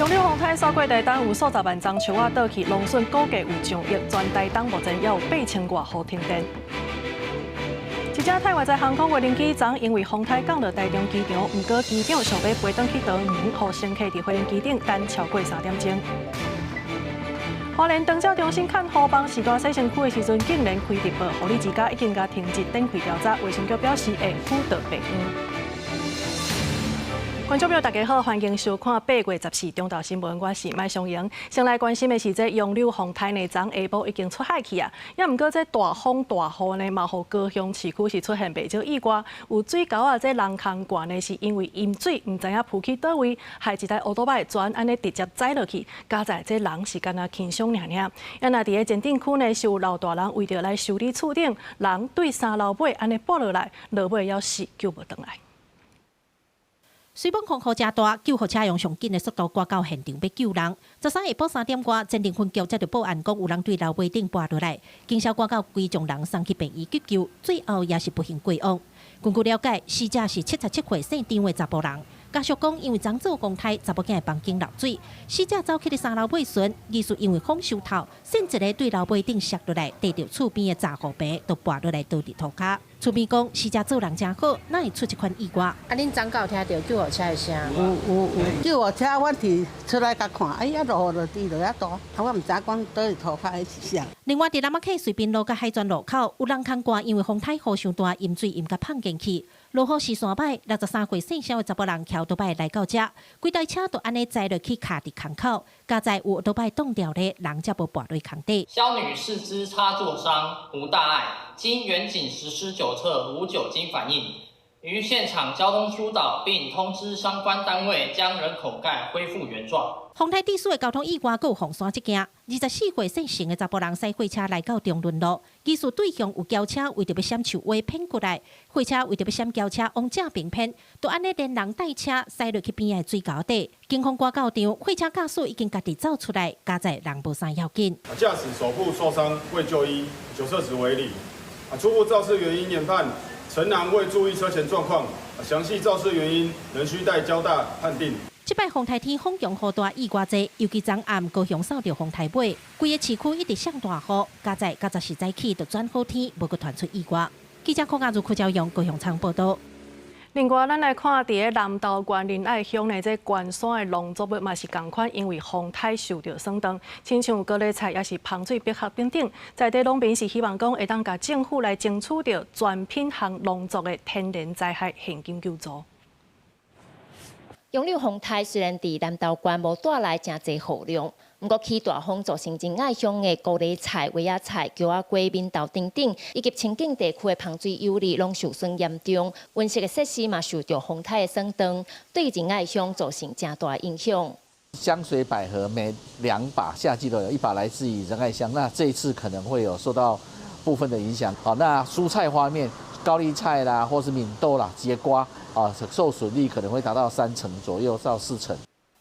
楊柳風颱掃過台東，有數十萬欉樹仔倒去，農損估計有上億，全台東目前猶有8000外戶停電。一架泰外在航空無人機昨因為風颱降落台中機場，毋過機長想欲飛轉去桃園，予乘客佇飛行機頂等超過3點鐘。花蓮長照中心看護幫時段洗身軀的時陣，竟然開直播，護理之家已經共停職展開調查，衛生局表示會輔導病院。觀眾朋友，大家好，歡迎收看8月14中晝新聞，我是麥松瑩。先來關心的是，這楊柳風颱呢，昨下晡已經出海去啊。也毋過這大風大雨呢，嘛予高雄市區是出現袂少意外。有水溝仔，這人空罐呢，是因為淹水，毋知影浮去佗位，害一台歐多擺全按呢直接載落去。佳哉這人是干焦輕傷爾爾。啊，若佇咧前鎮區呢，是有老大人為著來修理厝頂，人對三樓尾按呢跋落來，落尾猶死救無轉來。水猛風雨誠大，救護車用上緊的速度趕到現場欲救人。13下晡3點外，前鎮分局接著報案講有人對樓尾頂跋落來，警消趕到規眾人送去病院急救，最後也是不幸過往。根據了解，死者是77歲姓張的查埔人。家屬講，因為昨做風颱，查某囝的房間漏水，死者走去佇三樓尾時，疑似因為風傷透，竄一个對樓尾頂摔落來，硩著厝邊的閘護棚，就跋落來倒佇塗跤。厝邊講，死者做人誠好，哪會出這款意外？啊，恁昨敢有聽著救護車的聲？有有有，救護車阮佇出來共看，哎呀落雨落地落遐大，啊我毋知影講佗佇塗跤彼是啥。另外，佇南仔溪瑞滨路佮海泉路口，有人空罐因為風颱雨傷大，淹水淹共膨進去。落雨時山歹，63歲姓蕭的查埔人騎歐多擺來到遮，規台車就按呢載落去卡佇坑口，佳哉有歐多擺擋牢咧，人才無跋落坑底。蕭女士之插座傷無大礙，經員警實施酒測無酒精反應，於現場交通疏導並通知相關單位將人孔蓋恢復原狀。風颱致使的交通意外，閣有鳳山這件，24歲姓陳的查埔人駛貨車來到中崙路，疑似對向有轎車為著欲閃樹歪偏過來，貨車為著欲閃轎車往正爿偏，就按呢連人帶車駛落去邊仔的水溝底。警方趕到場，貨車駕駛已經家己走出來，佳哉人無啥要緊。駕駛手部受傷未就醫，酒測值為零。初步肇事原因研判，陳男未注意車前狀況，詳細肇事原因仍需待交大判定。這擺風颱天風強雨大意外濟，尤其昨暗高雄掃著風颱尾，規个市區一直上大雨，佳哉九十四早起就轉好天，無閣傳出意外。記者柯亞如、柯昭陽高雄倉報道。另外，咱來看佇咧南投縣仁愛鄉呢，這關山的農作物嘛是仝款，因為風颱受著損斷，親像高麗菜抑是芳水百合等等，在地農民是希望講會當共政府來爭取著全品項農作的天然災害現金救助。楊柳風颱雖然佇南投縣無帶來誠濟雨量，毋過起大風造成仁愛鄉的高麗菜、萵仔菜、蕎仔瓜、扁豆等等，以及清境地區的芳水有利攏受損嚴重，溫室的設施嘛受著風颱的損斷，對仁愛鄉造成誠大影響。香水百合每2把夏季都有一把來自於仁愛鄉，那這一次可能會有受到部分的影響。好，那蔬菜方面，高麗菜啦，或是敏豆啦、節瓜啊，受損率可能會達到3成左右到4成。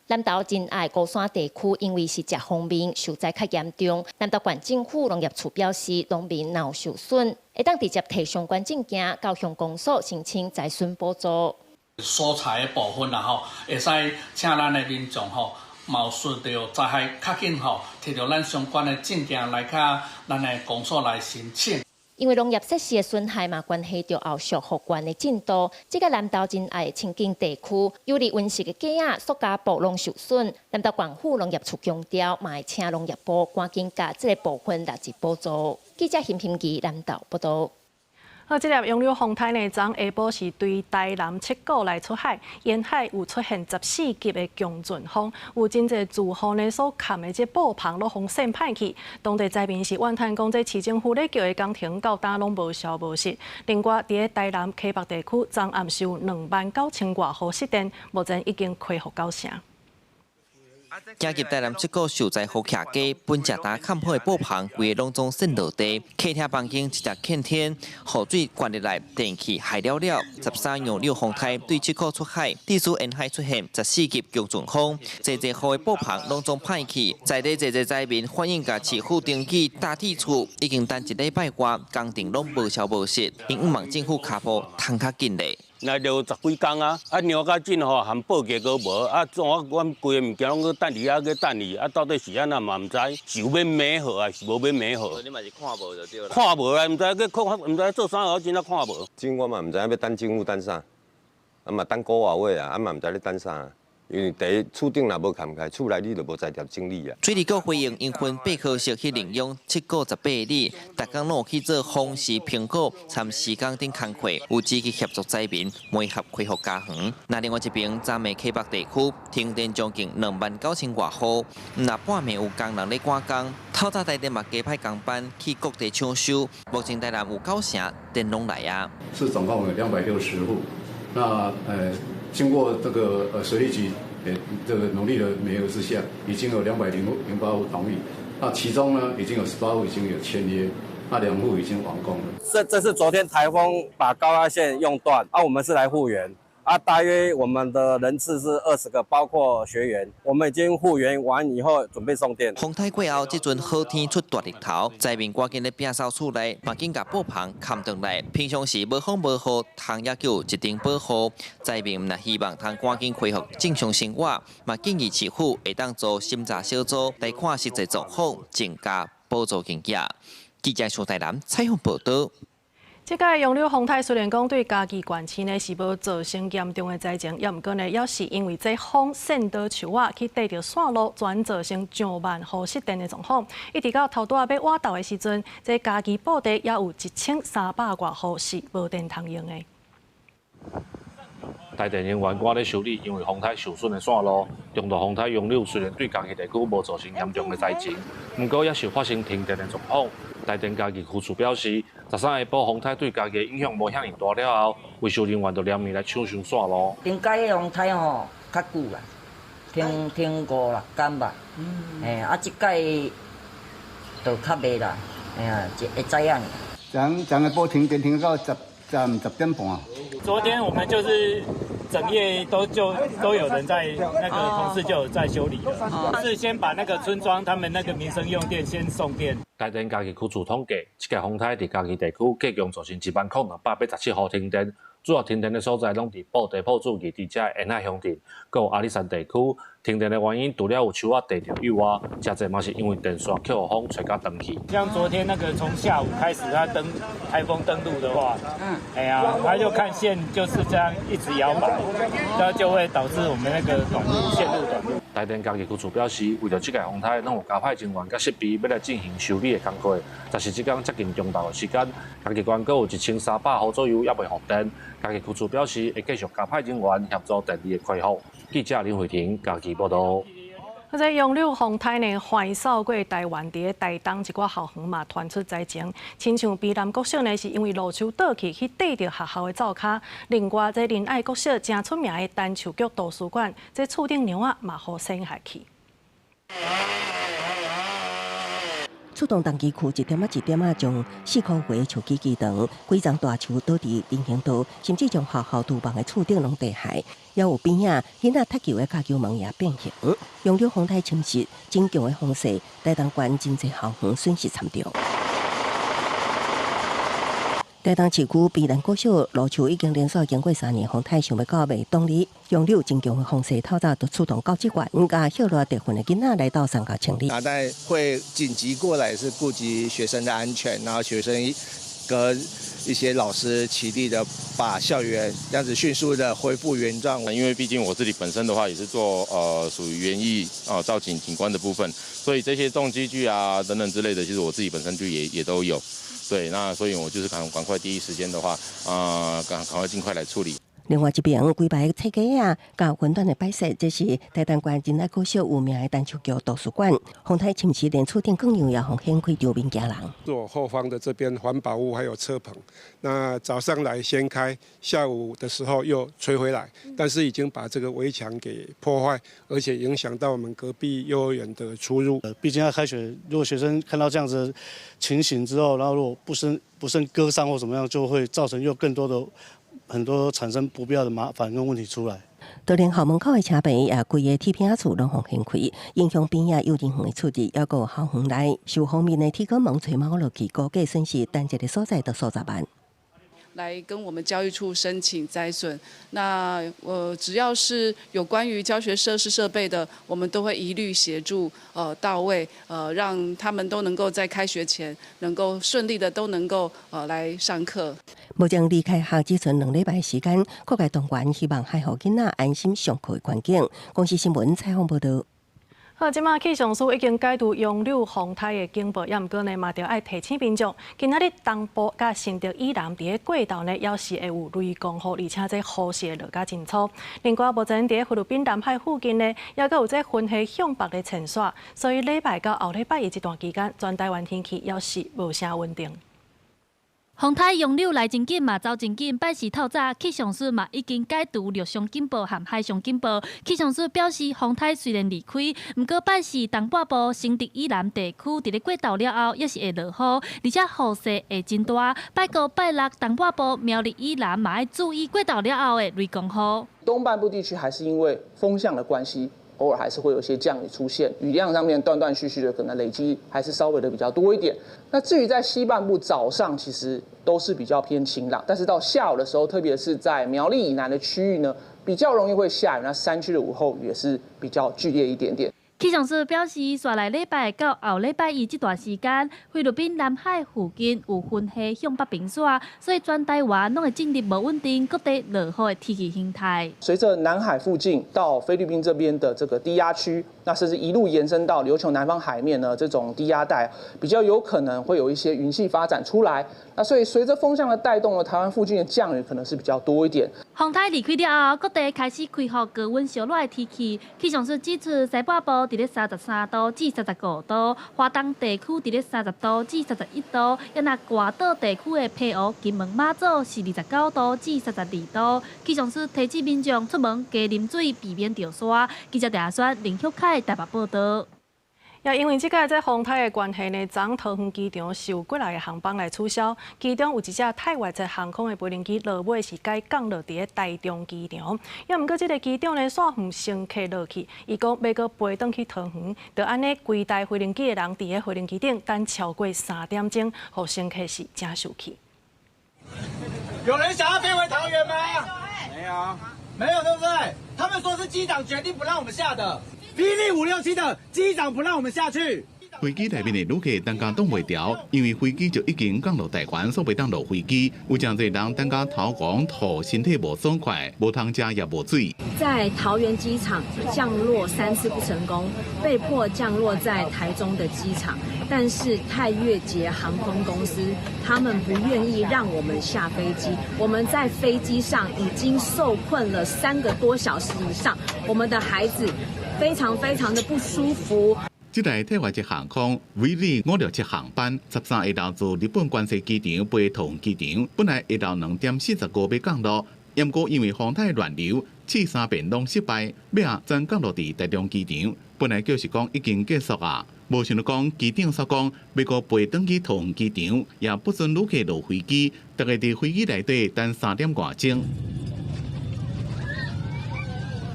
南投仁愛高山地區因為是遮鋒面，受災較嚴重。南投縣政府農業處表示，農民若有受損，會當直接提相關證件到鄉公所申請災損補助。蔬菜的部分啦吼，會使請咱的民眾吼，若有受著災害較緊吼，提著咱相關的證件來佮咱的公所來申請。因為農業設施的損害嘛，關係著後續復原的進度。這個南投仁愛的清境地區，有利溫室的雞仔、塑膠布攏受損。南投縣府農業處強調，嘛會請農業部趕緊共這个部分列入補助。記者邢平儀南投報道。好，這粒楊柳風颱呢，昨下晡是對台南七股來出海，沿海有出現14級的強陣風，有真濟住戶呢所崁的這布棚攏予扇歹去。當地災民是怨嘆講，這市政府咧叫的工程到今攏無消無息。另外，佇咧台南溪北地區，昨暗是有2萬9千外戶失電，目前已經恢復九成。行入台南七股受災予徛家，本食焦崁好的布棚，規个攏總散落地。客廳房間直接見天，雨水灌入來，電器害了了。13楊柳風颱對七股出海，致使沿海出現14級強陣風，濟濟戶的布棚攏總歹去。在地濟濟災民反映，共市府登記大地厝，已經等一禮拜外，工程攏無消無息，𪜶向望政府跤步通較緊咧。來著十幾工啊，啊尿較緊吼，含報價閣無，啊怎啊，阮規个物件攏閣等佇遐閣等伊，啊到底是按怎嘛毋知，是有欲美好還是無欲美好？你嘛是看無就對啦。看無啊，毋知閣看，毋知做啥，我真正看無。真我嘛毋知影欲等政府等啥，啊嘛等五外月啊，啊嘛毋知咧等啥。因為第一厝頂若無崁開，厝內你就無才調整理啊。水利局回應，𪜶分八科室去領養7股18里，逐工攏有去做風勢評估，參時工等工課，有積極協助災民媒合恢復家園。那另外一邊，昨暝溪北地區停電將近29,000外戶，毋但半暝有工人咧趕工，透早台電嘛加派工班去各地搶修。目前台南有九成電攏來啊。是總共有260戶，那經過這個水利局這個努力的媒合之下，已經有208戶同意。那其中呢，已經有18戶已經有簽約，那2戶已經完工了。這是昨天颱風把高壓線用斷，啊，我們是來復原，啊，大約我們的人次是20個，包括學員，我們已經復原完以後，準備送電。風颱過後，這陣好天出大日頭，災民趕緊咧摒掃厝內，嘛緊共布棚崁轉來。平常時無風無雨，窗也有一定保護。災民若希望通趕緊恢復正常生活，嘛建議市府會當做審查小組來看實際狀況，增加補助金額。記者蘇台南採訪報導。這屆楊柳風颱雖然講對嘉義縣市呢是無造成嚴重的災情，也毋過呢，猶是因為這風扇倒樹仔去硩著線路，轉造成上萬戶失電的狀況。一直到頭拄仔欲倚晝的時陣，這嘉義布袋猶有1300外戶是無電通用的。台電人員趕咧修理，因為風颱受損的線路。中度風颱楊柳雖然對嘉義地區無造成嚴重的災情，毋過也是發生停電的狀況。台電嘉義區處表示，13下晡風颱對嘉義影響無遐爾大了後，維修人員就連暝來搶修線路。頂屆風颱吼較久啦，停5、6工吧。嘿，啊，這屆就較袂啦，嘿啊，會知影。昨下晡停電停到10點半。昨天我們就是整夜都有人在那個同事就有在修理了，是先把那個村莊他們那個民生用電先送電。台電嘉義區處統計，這屆風颱佇嘉義地區計共造成10,287戶停電，主要停電的所在攏佇布袋、朴子、二池遮沿海鄉鎮，閣有阿里山地區。停電的原因除了有樹仔硩著以外，誠濟嘛是因為電線予風吹甲斷去。像昨天那個從下午開始，它登颱風登陸的話，哎呀，它就看線就是這樣一直搖擺，那就會導致我們那個短路線路短路。台電嘉義區處表示，為著這屆風颱，攏有加派人員佮設備，欲來進行修理的工課。但是這工接近中晝的時間，嘉義縣閣有1300戶左右猶未復電。嘉義區處表示，會繼續加派人員協助電力的恢復。記者林慧婷嘉義報導。這楊柳風颱呢，橫掃過台灣，佇咧台東一寡校園嘛，傳出災情。親像卑南國小呢，是因為路樹倒去去硩著學校的灶跤。另外，這仁愛國小誠出名的陳樹菊圖書館，這厝頂梁仔嘛，予掀下去。出動重機區一點仔一點仔將4箍歲的樹枝锯斷，幾叢大樹倒佇人行道，甚至將學校廚房的厝頂攏硩害。猶有邊仔囡仔踢球的跤球門也變形。楊柳風颱侵襲，真強的風勢，台東縣真濟校園損失慘重。台東市區卑南國小路樹已經連續經過3年風颱，想欲到袂動力。楊柳真強的風勢，透早就出動教職員，佮歇熱特訓的囡仔來到山腳清理。那但會緊急過來，是顧及學生的安全，然後學生跟一些老師齊力的把校園這樣子迅速的恢復原狀。因為畢竟我自己本身的話也是做屬於園藝啊造景景觀的部分，所以這些重機具啊等等之類的，其實我自己本身就也都有。對，那所以我就是趕趕快第一時間的話，趕趕快盡快來處理。另外一邊，規排冊架仔，佮雲端的擺設，這是台東縣仁愛國小有名的陳樹菊圖書館。風颱侵襲，連厝頂更有也予掀開，場面驚人。左後方的這邊環保屋還有車棚，那早上來先開，下午的時候又吹回來，但是已經把這個圍牆給破壞，而且影響到我們隔壁幼兒園的出入。畢竟要開學，如果學生看到這樣子情形之後，然後如果不慎割傷或怎麼樣，就會造成又更多的。很多產生不必要的麻煩跟問題出來。就連校門口的車棚也規个鐵片仔厝攏予掀開，影響邊仔幼兒園的出入，猶閣有校園內受風面的鐵捲門吹毛落去，估計損失單一個所在就數十萬。來跟我們教育處申請災損。那只要是有關於教學設施設備的，我們都會一律協助到位，讓他們都能夠在開學前能夠順利的都能夠來上課。目前離開學只賰2禮拜時間，各界動員希望還予囡仔安心上課的環境。公視新聞採訪報導。好，這馬氣象署已經解除楊柳風颱的警報，也毋過呢，嘛著愛提醒民眾，今仔日東部佮新竹以南佇咧過晝呢，猶是會有雷公雨，而且這雨勢會落甲真粗。另外，目前佇咧菲律賓南海附近呢，猶閣有這雲系向北咧遷徙，所以禮拜到後禮拜一這段期間，全台灣天氣猶是無啥穩定。風颱楊柳來真緊嘛，走真緊。拜四透早，氣象署嘛已經解除陸上警報和海上警報。氣象署表示，風颱雖然離開，毋過拜四東半部新竹以南地區，佇咧過晝了後，猶是會落雨，而且雨勢會真大。拜五、拜六東半部苗栗以南嘛愛注意過晝了後的雷公雨。東半部地區還是因為風向的關係，偶爾還是會有一些降雨出現，雨量上面斷斷續續的，可能累積還是稍微的比較多一點。那至於在西半部，早上其實都是比較偏晴朗，但是到下午的時候，特別是在苗栗以南的區域呢，比較容易會下雨。那山區的午後雨也是比較劇烈一點點。氣象署表示，紲來禮拜到後禮拜一這段時間，菲律賓南海附近有雲系向北瀕徙，所以全台灣攏會進入無穩定、各地落雨的天氣形態。隨著南海附近到菲律賓這邊的這個低壓區，那甚至一路延伸到琉球南方海面呢，這種低壓帶比較有可能會有一些雲系發展出來。那所以隨著風向的帶動呢，台灣附近的降雨可能是比較多一點。風颱離開了後，各地開始恢復高溫燒熱的天氣。氣象署指出，西半部佇咧33度至35度，華東地區佇咧30度至31度，抑若外島地區的澎湖、金門、馬祖是29度至32度。氣象署提醒民眾出門加啉水，避免著沙。記者鄭阿選、林旭凱台北報導。也因為這個這風颱的關係呢，昨桃園機場是有幾來个航班來取消，其中有一隻泰越捷航空的飛行機落尾是改降落佇咧台中機場，也毋過這個機長呢，煞予乘客落去，伊講欲閣飛轉去桃園，就按呢規台飛行機的人佇咧飛行機頂等超過3點鐘，予乘客是誠受氣。有人想要飛回桃園嗎？沒有，沒有，對不對？他們說是機長決定不讓我們下的。霹靂567的機長不讓我們下去。飛機內面的旅客等甲擋袂牢，因為飛機就已經降落台灣，煞袂當落飛機。有誠濟人等甲頭黃吐，身體無爽快，無通食也無水。在桃園機場降落3次不成功，被迫降落在台中的機場。但是泰越捷航空公司他們不願意讓我們下飛機，我們在飛機上已經受困了3個多小時以上，我們的孩子非常非常的不舒服。這台泰越捷航空 VZ567航班，13下晝自日本關西機場飛桃園機場，本來下晝2點45欲降落，毋過因為風颱亂流，試三遍攏失敗，尾仔轉降落佇台中機場。本來就是講已經結束啊，無想到講機長煞講欲閣飛轉去桃園機場，也不准旅客落飛機，逐家佇飛機內底等3點外鐘。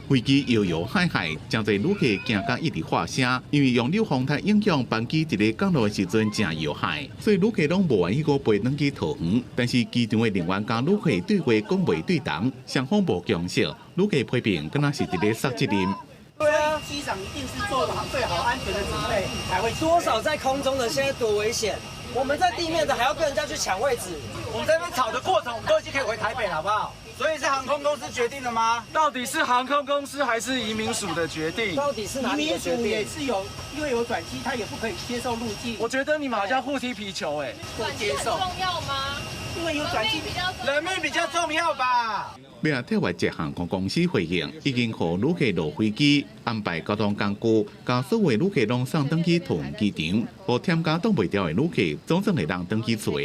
飛機搖搖晃晃，誠濟旅客驚甲一直喊聲，因為楊柳風颱影響班機佇咧降落的時陣誠搖晃，所以旅客攏無願意閣飛轉去桃園。但是機場的人員佮旅客對話講袂對同，雙方無共識，旅客批評敢若是佇咧捒責任。對啊，機長一定是做好最好安全的準備，才會。多少在空中的現在多危險，我們在地面的還要跟人家去搶位置。我們在那邊吵的過程，我們都已經可以回台北了，好不好？所以是航空公司決定的嗎？到底是航空公司還是移民署的決定？到底是哪裡的決定？移民署也是有，因為有轉機，他也不可以接受入境。我覺得你們好像互踢皮球，欸，哎，轉機很重要嗎？因為有轉機，人命比較重要吧。尾仔泰越捷航空公司回應，已經予旅客落飛機，安排交通工具，共所有旅客攏送轉去桃園機場，予忝甲擋袂牢的旅客總算會當轉去厝。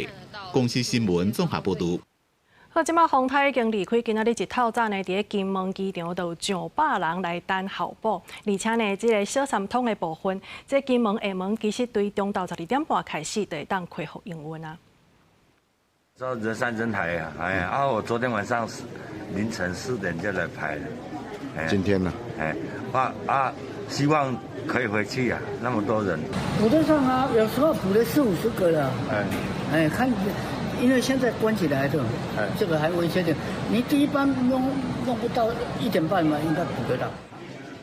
公視新聞綜合報導。好，這馬風颱已經離開，今仔日一透早呢，佇咧金門機場就有上百人來等候補，而且呢，這個小三通的部分，這個金門廈門其實對中晝12點半開始就會當恢復營運啊。這人山人海啊！哎啊！我昨天晚上凌晨4點就來排了。今天呢？哎，啊啊！希望可以回去啊！那麼多人。補得上啊，有時候補了四五十個了。哎，哎，看。因為現在關起來的，這個還未確定。你第一班弄不到1點半嘛，應該補得到。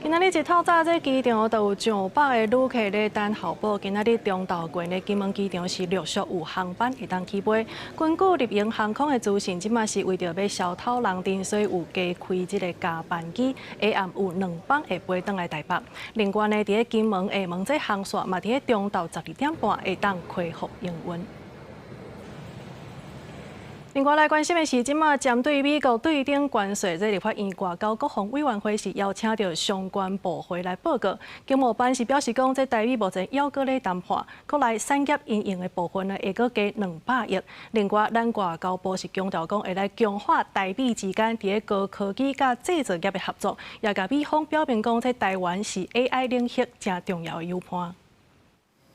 今仔日一透早，這機場就有上百个旅客咧等候補。今仔日中晝過呢，金門機場是陸續有航班會當起飛。根據立榮航空的資訊，這馬是為著欲消偷人陣，所以有加開這个加班機，下暗有兩班會飛轉來台北。另外呢，佇咧金門、廈門這航線嘛，佇咧中晝12點半會當恢復營運。另外來關心的是，這馬針對美國對等關稅，這立法院外交國防委員會是邀請著相關部會來報告。經貿辦是表示講，這台美目前猶閣咧談判，國內產業因應的部分呢，會閣加200億。另外，咱外交部是強調講，會來強化台美之間佇咧高科技佮製造業的合作，也共美方表明講，這台灣是 AI 領域誠重要的友伴。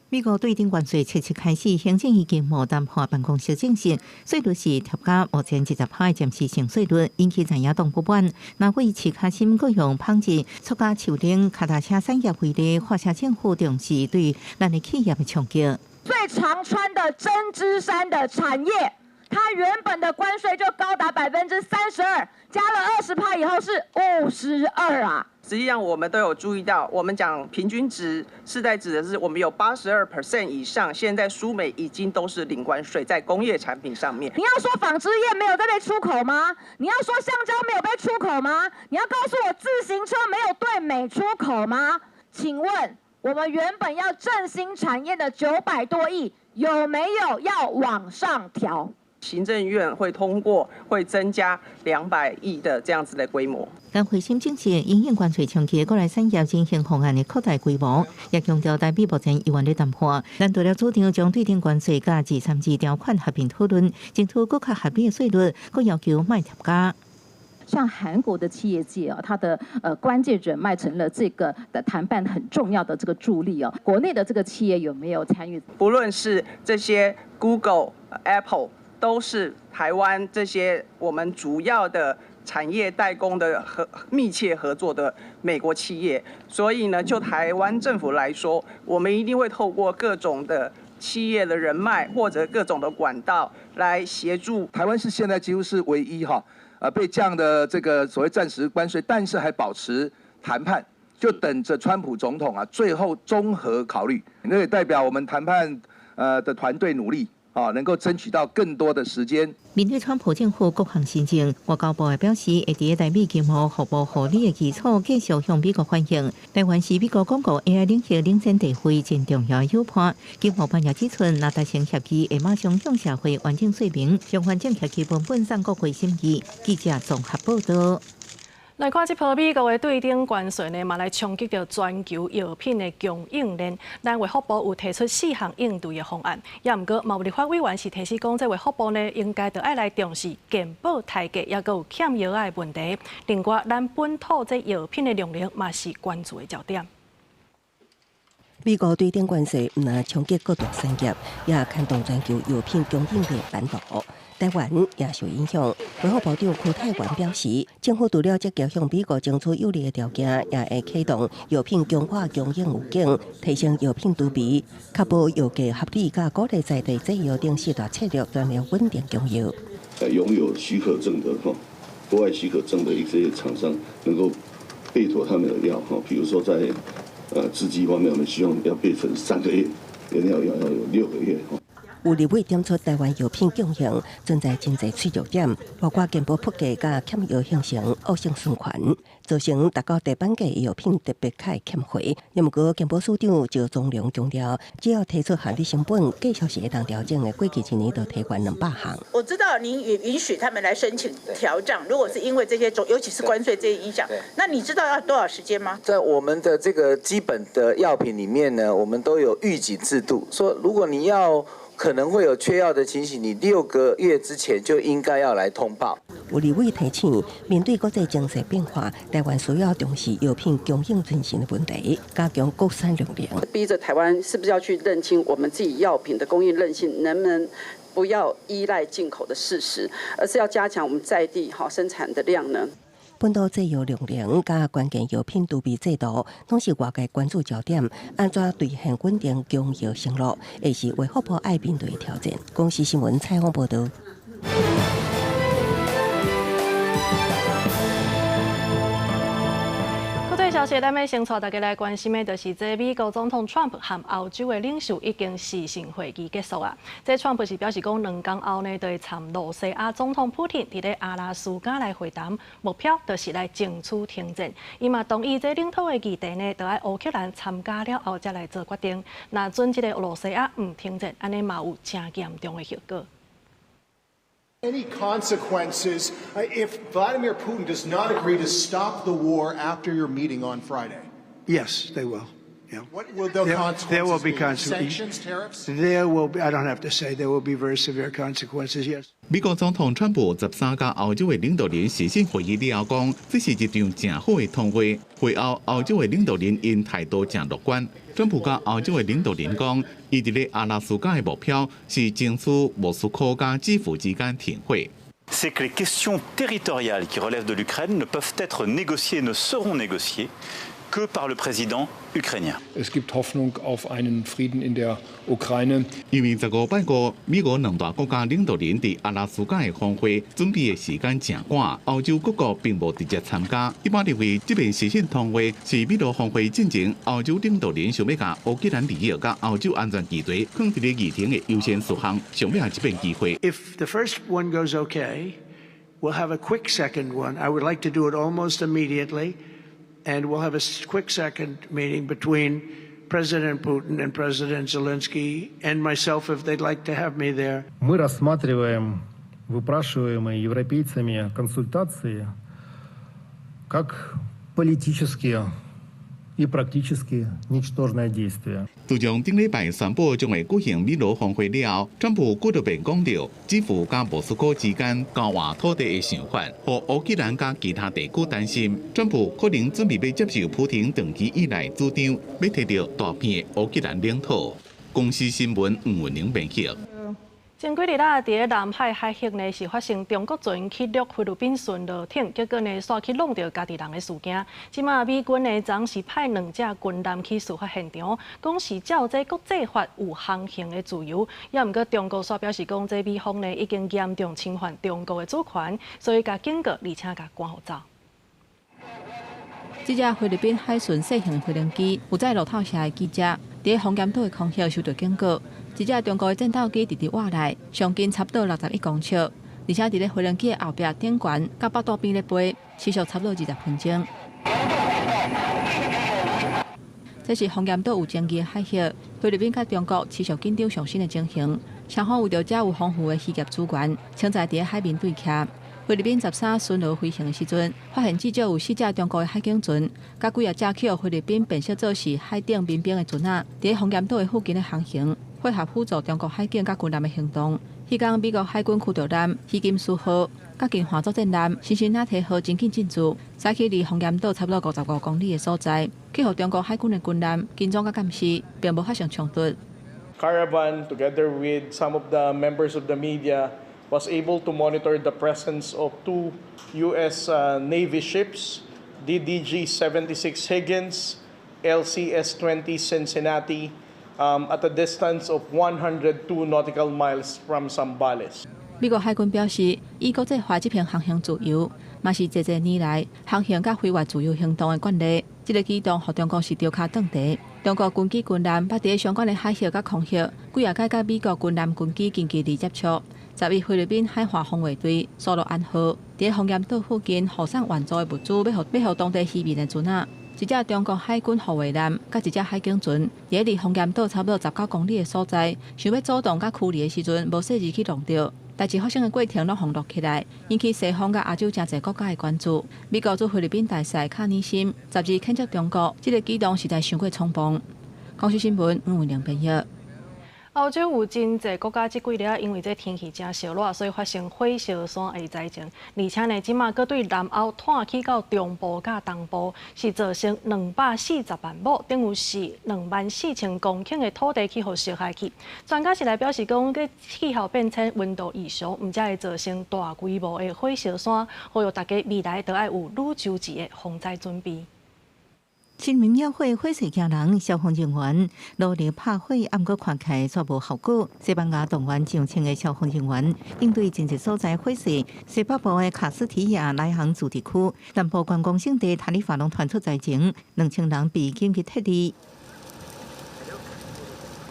美國對等關稅正式開始，行政院經貿談判辦公室證實，稅率是疊加目前20%的暫時性稅率，引起在野黨不滿。那為飼跤心各樣紡織、塑膠樹頂、跤踏車產業為例，發射政府重視對咱的企業的衝擊。最常穿的針織衫的產業，它原本的關稅就高達32%，加了20%以後是52啊。實際上，我們都有注意到，我們講平均值是在指的是我們有82% 以上，現在輸美已經都是零關稅在工業產品上面。你要說紡織業沒有在被出口嗎？你要說橡膠沒有被出口嗎？你要告訴我自行車沒有對美出口嗎？請問我們原本要振興產業的900多億，有沒有要往上調？行政院會通過，會增加200億的這樣子的規模。但會審證實，因應關稅衝擊，國內產業振興方案的擴大規模，也強調台美目前猶原咧談判。咱除了主張將對等關稅佮232條款合併討論，爭取閣較合理的稅率，閣要求莫疊加。像韓國的企業界啊，它的關鍵人脈成了這個的談判很重要的這個助力哦。國內的這個企業有沒有參與？不論是這些 Google、Apple，都是台灣這些我們主要的產業代工的和密切合作的美國企業，所以呢，就台灣政府來說，我們一定會透過各種的企業的人脈或者各種的管道來協助。台灣是現在幾乎是唯一哈，被降的這個所謂暫時關稅，但是還保持談判，就等着川普總統啊最後綜合考慮，那也代表我們談判的團隊努力。啊，能夠爭取到更多的時間。面對川普政府各項新政，外交部也表示，會佇台美經貿互補互利的基礎，繼續向美國反映。台灣是美國鞏固 AI 領域領先地位真重要的友伴。經貿辦也指出，若達成協議，會馬上向社會完整說明，將完整協議文本送國會審議。記者綜合報道。來看這波美國的對等關稅呢，嘛來衝擊著全球藥品的供應鏈。咱衛福部有提出四項應對的方案，也毋過，嘛有立法委員是提醒講，這衛福部呢應該著愛來重視健保刣價，抑閣有欠藥仔的問題。另外，咱本土這藥品的量能嘛是關注的焦點。美國對等關稅毋但衝擊各大產業，也牽動全球藥品供應鏈版圖。台灣也受影響。衛福部長柯泰元表示，政府除了積極向美國爭取有利的條件，也會啟動藥品強化供應預警，提升藥品儲備，確保藥價合理，佮鼓勵在地製藥等四大策略全面穩定供藥。擁有許可證的哈，國外許可證的一些廠商能夠備妥他們的藥哈，比如說在製劑方面，我們希望要備成3個月，原料藥要有6個月哈。有立委點出台灣藥品供應存在真濟脆弱點，包括健保覆蓋佮欠藥形成惡性循環，造成達到地板價藥品特別較會欠貨。毋過健保署長趙宗龍強調，只要提出合理成本，繼續是會當調整的。過去一年就提懸200項。我知道您也允許他們來申請調漲，如果是因為這些種，尤其是關稅這些影響，那你知道要多少時間嗎？在我們的這個基本的藥品裡面呢，我們都有預警制度，說如果你要可能會有缺藥的情形，你6個月之前就應該要來通報。有立委提醒，面對國際情勢變化，台灣需要重視藥品供應韌性的問題，加強國產量能。逼着台灣是不是要去認清我們自己藥品的供應韌性，能不能不要依賴進口的事實，而是要加強我們在地哈生產的量呢？本土製藥量能佮關鍵藥品儲備制度，攏是外界關注焦點。按怎兌現穩定供藥承諾，會是衛福部愛面對的挑戰。公視新聞採訪報道。國際消息，咱欲先帶大家來關心的，就是這美國總統川普和歐洲的領袖已經視訊會議結束啊。這川普是表示講，2工後呢，就會參羅西亞總統普廷佇咧阿拉斯加來會談，目標就是來爭取停戰。伊嘛同意這領土的議題呢，就愛烏克蘭參加了後才來做決定。若準這個俄羅西亞毋停戰，按呢嘛有誠嚴重的後果。 Any consequences if Vladimir Putin does not agree to stop the war after your meeting on Friday? Yes, they will. Yeah. What will the consequences There will be be? consequences. Sanctions, tariffs? There will be, I don't have to say, there will be very severe consequences, yes. 美國總統川普13佮歐洲的領導人視訊會議了後講，這是一場誠好的通話。會後，歐洲的領導人𪜶態度誠樂觀。川普佮歐洲的領導人講，伊佇咧阿拉斯加的目標是爭取莫斯科佮基輔之間停火。 C'est que les questions territoriales qui relèvent de l'Ukraine ne peuvent être négociées, ne seront négociées que par le président ukrainien. Es gibt Hoffnung auf einen Frieden in der Ukraine. 因為15拜五，美俄兩大國家領導人佇阿拉斯加的峰會準備的時間誠趕，歐洲各國並無直接參加。一般認為，這遍視訊通話是美俄峰會進前，歐洲領導人想欲共烏克蘭利益佮歐洲安全議題放佇咧議程的優先事項，上尾這遍機會。 If the first one goes okay, we'll have a quick second one. I would like to do it almost immediately. And we'll have a quick second meeting between President Putin and President Zelensky and myself if they'd like to have me there. Мы рассматриваем выпрашиваемые европейцами консультации как политические и практически ничтожное действие. 自從頂禮拜宣布將會舉行美俄峰會了後，川普閣特別講著，基輔佮莫斯科之間交換土地的想法，予烏克蘭佮其他地區擔心。川普可能準備欲接受普廷長期以來主張，欲提著大片的烏克蘭領土。公視新聞吳文玲編輯。前幾日啊，佇咧南海海域呢，是發生中國船去掠菲律賓巡邏艇，結果呢，煞去弄著家己人的事件。這馬美軍呢，昨是派兩隻軍艦去事發現場，講是照這國際法有航行的自由。也毋過中國煞表示講，這美方呢已經嚴重侵犯中國的主權，所以共警告，而且共趕予走。這隻菲律賓海巡小型飛行機有載路透社的記者，佇風險島的空域受到警告。一隻中國的戰鬥機直直倚來，上近差不多61公尺，而且佇咧飛行機的後壁頂懸，佮腹肚邊咧飛，時速差不多20分鐘。這是風險島有爭議的海域，菲律賓佮中國持續緊張上升的情形。雙方為著遮有豐富的漁業資源，常在佇咧海面對徛。菲律賓13巡邏飛行的時陣，發現至少有四隻中國的海警船，佮幾仔隻予菲律賓辨識做是海頂民兵的船仔，佇咧風險島的附近咧航行，配合輔助中國海警佮軍艦的行動。彼工美國海軍驅逐艦希金斯號佮近岸作戰艦辛辛那提號真緊進駐，駛去離風險島差不多55公里的所在，去予中國海軍的軍艦跟蹤佮監視，並無發生衝突。 Caravan, together with some of the members of the media, was able to monitor the presence of two U.S. Navy ships, DDG-76 Higgins, LCS-20 Cincinnati, at a distance of 102 nautical miles from Zambales. 美國海軍表示，依國際法執行航行自由，嘛是濟濟年來航行佮飛越自由行動的慣例。這個舉動，予中國是著跤頓地。中國軍機軍艦捌佇相關的海域佮空域，幾仔擺佮美國軍艦軍機近距離接觸。11菲律賓海岸防衛隊蘇洛安號，佇風險島附近護送援助的物資，欲予當地漁民的船仔。一隻中國海軍護衛艦佮一隻海警船，佇離風險島差不多19公里的所在，想欲阻擋佮驅離的時陣，無細膩去弄著。代誌發生的過程攏予錄起來，引起西方佮亞洲誠濟國家的關注。美國駐菲律賓大使卡尼森12譴責中國，這個舉動實在傷過衝動。公視新聞黃文玲編譯。歐洲有真濟國家這幾日因為這天氣誠燒熱，所以發生火燒山的災情。而且呢，這馬閣對南歐湠去到中部佮東部，是造成240萬畝，等於是24,000公頃的土地去予燒害去。專家是來表示講，這氣候變遷、溫度異常，毋才會造成大規模的火燒山，呼籲大家未來都愛有愈周全的防災準備。森林野火火勢驚人，消防人員努力拍火，毋過看起來煞無效果。西班牙動員上千个消防人員應對真濟所在火勢。西北部的卡斯提亞萊杭自治區，南部觀光勝地塔里法攏傳出災情，2000人被緊急撤離。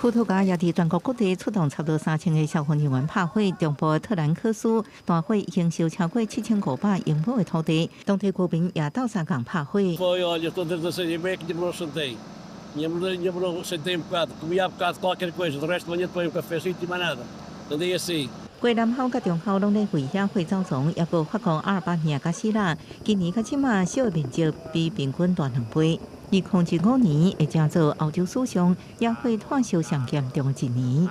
葡萄牙也佇全國各地出動差不多3000个消防人員拍火，中部特蘭克斯大火已經燒超過7500英畝的土地，當地居民也鬥相共拍火。 Foi, olha, estou desde as 6:30 que não sentei. Minha mulher sentei um bocado, comia um bocado qualquer coisa, do resto de manhã tomei um cafezinho e mais nada. Andei assim. 過南歐佮中歐攏咧為野火走傱，抑閣法國阿爾巴尼亞佮希臘，今年到這馬燒的面積比平均大兩倍。2015年會成做歐洲史上野火湠燒上嚴重的一年。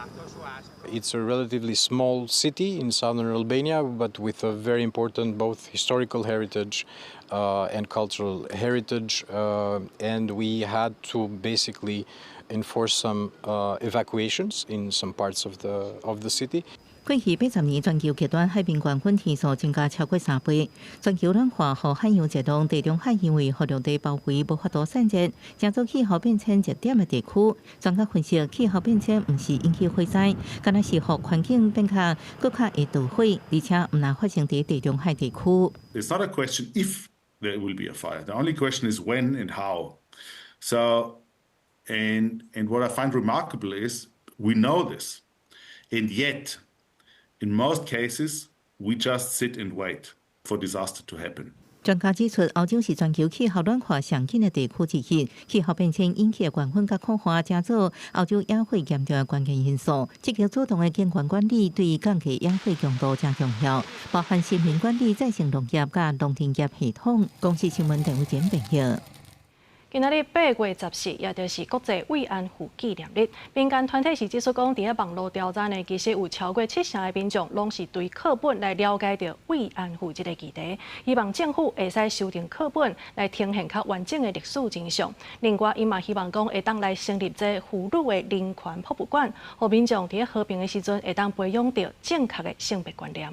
It's a relatively small city in southern Albania, but with a very important both historical heritage and cultural heritage. And we had to basically enforce some evacuations in some parts of the city. 過去80年，全球極端海平面粉天數增加超過3倍。全球暖化予海洋熱浪，地中海因為予陸地包圍，無法度散熱，成做氣候變遷熱點的地區。專家分析，氣候變遷毋是引起火災，敢若是予環境變較閣較會導火，而且毋但發生佇地中海地區。 It's not a question if there will be a fire. The only question is when and how. So, and what I find remarkable is we know this, and yet, in most cases, we just sit and wait for disaster to happen. 專家指出，歐洲是全球氣候暖化上緊的地區之一，氣候變遷引起的高溫佮苦旱，成做歐洲野火嚴重的關鍵因素。積極主動的景觀管理對降低野火強度誠重要，包含森林管理、再生農業佮農田業系統。公視新聞鄧偉簡編譯。今仔日8月14，也就是國際慰安婦紀念日。民間團體是指出講，佇咧網路調查呢，其實有超過七成的民眾攏是對課本來了解著慰安婦這個議題。希望政府會使修訂課本，來呈現較完整的歷史真相。另外，𪜶嘛希望講會當來成立這婦女的人權博物館，予民眾佇咧和平的時陣會當培養著正確的性別觀念。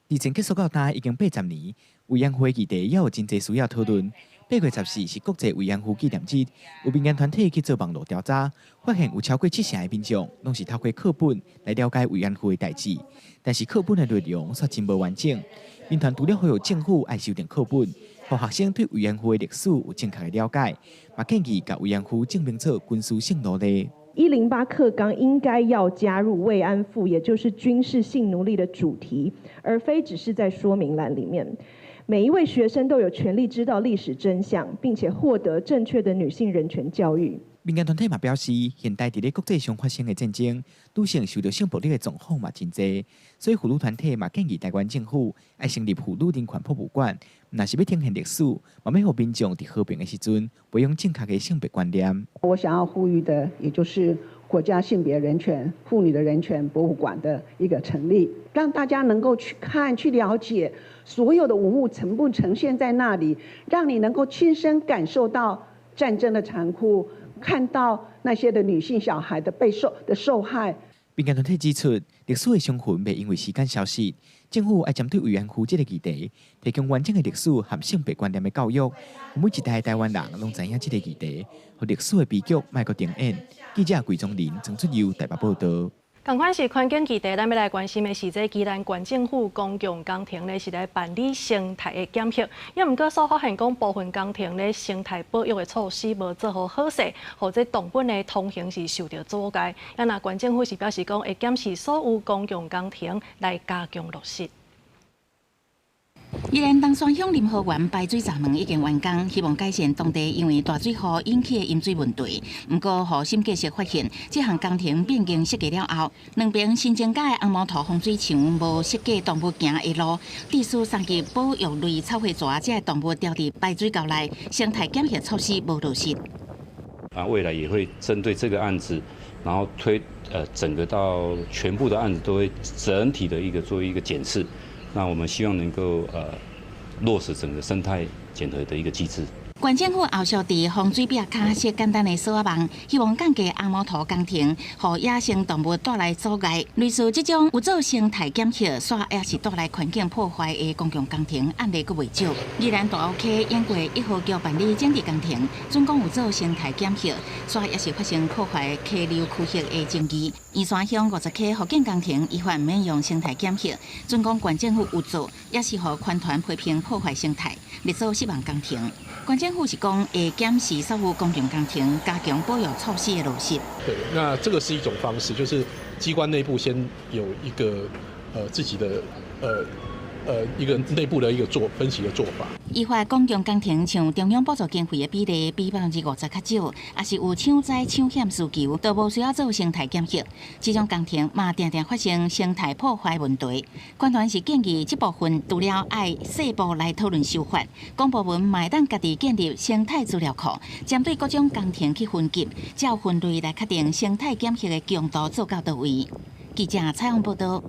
二戰結束到今已經80年，慰安婦議題也有真濟需要討論。8月14是國際慰安婦紀念日，有民間團體去做網路調查，發現有超過七成的民眾攏是透過課本來了解慰安婦的代誌，但是課本的內容卻真無完整。民團除了呼籲政府愛修訂課本，予學生對慰安婦的歷史有正確的了解，嘛建議共慰安婦正名做軍事性奴隸。 108課綱應該要加入慰安婦，也就是軍事性奴隸的主題，而非只是在說明欄裡面。每一位學生都有權利知道歷史真相，並且獲得正確的女性人權教育。民間團體嘛表示，現代佇咧國際上發生的戰爭，女性受著性暴力的狀況嘛真濟，所以婦女團體嘛建議臺灣政府愛成立婦女人權博物館，毋但是欲呈現歷史，嘛欲予民眾佇和平的時陣培養正確的性別觀念。我想要呼籲的，也就是國家性別人權、婦女的人權博物館的一個成立，讓大家能夠去看、去了解所有的文物全部呈現在那裡，讓你能夠親身感受到戰爭的殘酷。看到那些的女性小孩的被受的受害。民間團體指出，歷史的傷痕袂因為時間消失，政府愛針對慰安婦這個議題，提供完整的歷史和性別觀念的教育，予每一代台灣人攏知影這個議題，予歷史的悲劇莫閣重演。記者桂宗林、曾出佑台北報導。仝款是環境議題，咱欲來關心的是，這宜蘭縣政府公共工程咧是來辦理生態的檢核，也毋過所發現講部分工程咧生態保育的措施無做好好勢，予這動物的通行是受著阻礙。啊，若縣政府是表示講會檢視所有公共工程來加強落實。宜蘭東山鄉林河源排水閘門已經完工，希望改善當地因為大水雨引起的淹水問題。毋過，予審計署發現，這項工程變更設計了後，兩爿新增加的紅毛塗防水牆無設計動物行的路，致使三級保育類草花蛇這个動物牢佇排水溝內，生態檢核措施無落實。啊，未來也會針對這個案子，然後推整個到全部的案子都會整體的一個做一個檢視。那我們希望能夠落實整個生態檢核的一個機制。縣政府後續佇風水壁跤設簡單的鎖仔網，希望降低紅毛塗工程，予野生動物帶來阻礙。類似這種有做生態檢核，煞也是帶來環境破壞的公共工程案例閣袂少。宜蘭大湖溪演過一號橋辦理整治工程，準講有做生態檢核，煞也是發生破壞溪流區域的爭議。宜山鄉50溪復建工程依法毋免用生態檢核，準講縣政府有做，也是予環團批評破壞生態，列做失望工程。縣政府是講會檢視所有公共工程，加強保育措施的落實。對，那這個是一種方式，就是機關內部先有一個自己的一個內部的一個做分析的做法。依法公共工程像中央補助經費的比例比50%較少，抑是有搶災搶險需求，都無需要做生態檢核。這種工程嘛，定定發生生態破壞問題。官團是建議這部分除了愛細部來討論修法，公部門嘛會當家己建立生態資料庫，針對各種工程去分級，照分類來確定生態檢核的強度做到佗位。記者採訪報道。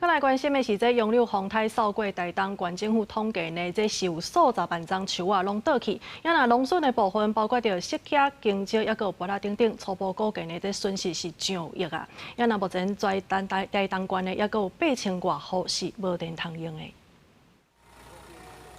閣來關心的是，這楊柳風颱掃過台東縣政府統計呢，這是有數十萬欉樹仔攏倒去。啊若農損的部分，包括著釋迦、香蕉，抑閣有菠蘿等等，初步估計呢，這損失是上億啊。啊若目前全台東縣呢，抑閣有8000外戶是無電通用的。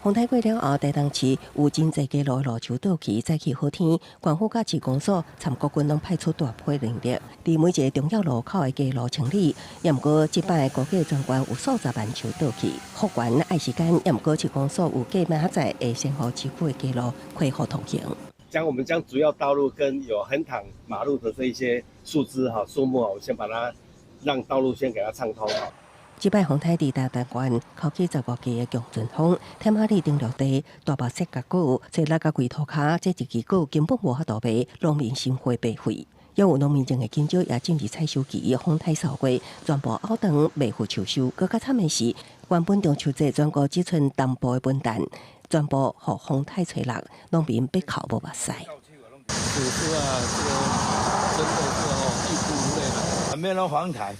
風颱過了後，台東市有真濟街路的路樹倒去，早起好天，縣府佮市公所參國軍攏派出大批人力，佇每一個重要路口的街路清理。也毋過，這擺估計全縣有數十萬樹倒去，復原愛時間。也毋過，市公所有計明仔載會先予市區的街路恢復通行。將我們將主要道路跟有橫躺馬路的這一些樹枝哈樹木啊，我先把它讓道路先給它暢通。這擺風颱佇台東縣，刮起15級的強陣風，天馬里頂陸地大白雪甲雨，吹落甲規塗跤，這一支雨根本無法度賣，農民心灰白費。也有農民種的香蕉也進入採收期，風颱掃過，全部拗斷，袂赴秋收。閣較慘的是，原本中秋節全國只賰東部的文旦，全部予風颱吹落，農民欲哭無目屎。樹樹啊，這個真的是哦，欲哭無淚啦。免攏風颱。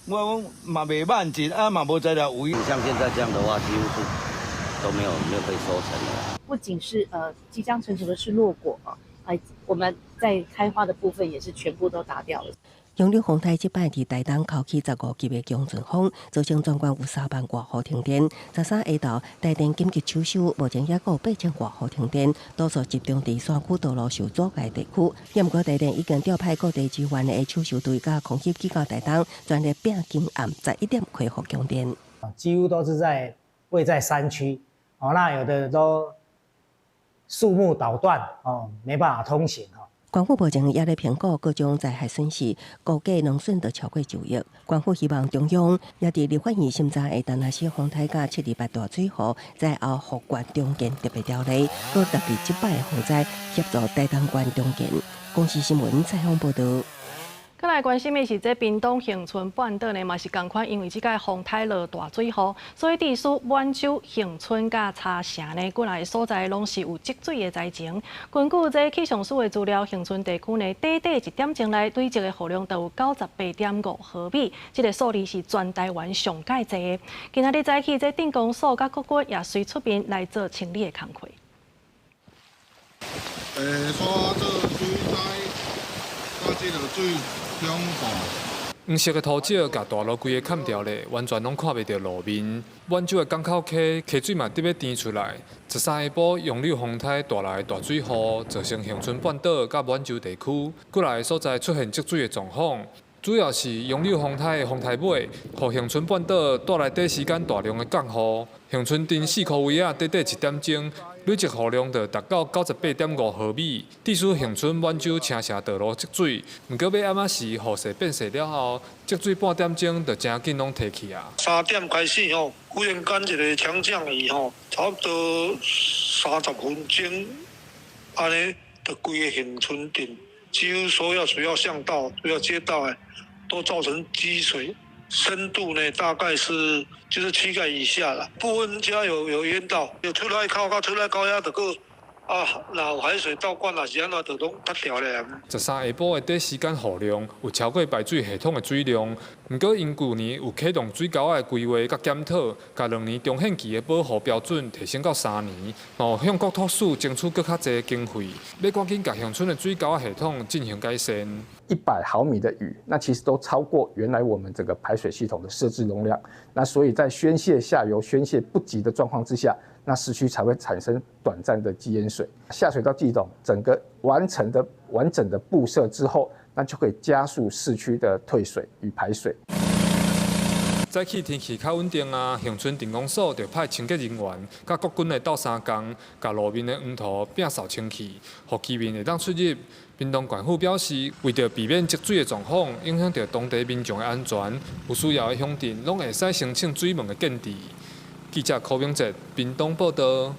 我講嘛袂滿意，啊嘛無材料圍。像現在這樣的話，幾乎是都沒有被收成的。不僅是即將成熟的是落果啊，哎，我們在開花的部分也是全部都打掉了。楊柳風颱這擺佇台東刮起15級的強陣風，造成全縣有3萬外戶停電。13下晝，台電緊急搶修，目前抑閣有8000外戶停電，多數集中佇山區道路受阻礙地區。也毋過台電已經調派各地支援的搶修隊佮空襲機到台東，全力拼今暗11點恢復供電。幾乎都是在位在山區，哦，那有的都樹木倒斷，哦，沒辦法通行。縣府目前也咧評估各種災害損失，估計農損都超過9億。縣府希望中央也佇立法院審查的陳亞西風颱佮728大水雨，災後復原重建特別條例，閣特別這擺洪災協助台東縣重建。公視新聞採訪報導。閣來關心的是，這屏東恆春半島呢，嘛是仝款，因為這擺風颱落大水雨，所以致使滿洲、恆春佮茶城呢，幾若个所在攏是有積水的災情。根據這氣象署的資料，恆春地區呢，短短一點鐘內累積的雨量就有98.5毫米，這個數字是全台灣上蓋濟的。今仔日早起，這鎮公所佮國軍也隨出面來做清理的工課。煞做水災，佮這個水。黃色的塗石共大路規个崁掉咧，完全攏看袂著路面。滿洲的港口溪溪水嘛得欲甜出來。13下晡，楊柳風颱帶來大水雨，造成恆春半島佮滿洲地區幾若个所在出現積水的狀況。主要是楊柳風颱的風颱尾，予恆春半島帶來短時間大量的降雨。恆春鎮四箍圍仔，短短一點鐘，累積雨量就達到98.5毫米，致使恆春滿洲青城道路積水。毋過欲暗仔時雨勢變細了後，積水半點鐘就誠緊攏退去啊。3點開始吼，忽然間一個強降雨吼，差不多30分鐘，按呢，就規个恆春鎮幾乎所有主要巷道、主要街道的，都造成積水，深度呢大概是就是膝蓋以下啦。部分家有淹到，有出來口佮出來口遐就閣啊，若有海水倒灌，若是按怎，就攏塌掉咧。13下晡的短時間雨量有超過排水系統的水量，毋過𪜶舊年有啟動水溝仔的規劃佮檢討，共2年重現期的保護標準提升到3年，嘛向國土署爭取閣較濟經費，欲趕緊共恆春的水溝仔系統進行改善。 100毫米的雨，那其實都超過原來我們這個排水系統的設置容量。那所以在宣洩下游宣洩不及的狀況之下，那市區才會產生短暫的積淹水。下水道系統整個完成的完整的佈設之後，那就可以加速市區的退水與排水。早起天氣較穩定啊，恆春鎮公所就派清潔人員佮國軍來鬥相共，共路面的黃土摒掃清氣，予居民會當出入。屏東縣府表示，為著避免積水的狀況影響著當地民眾的安全，有需要的鄉鎮攏會使申請水門的建置。記者柯明哲屏東報導。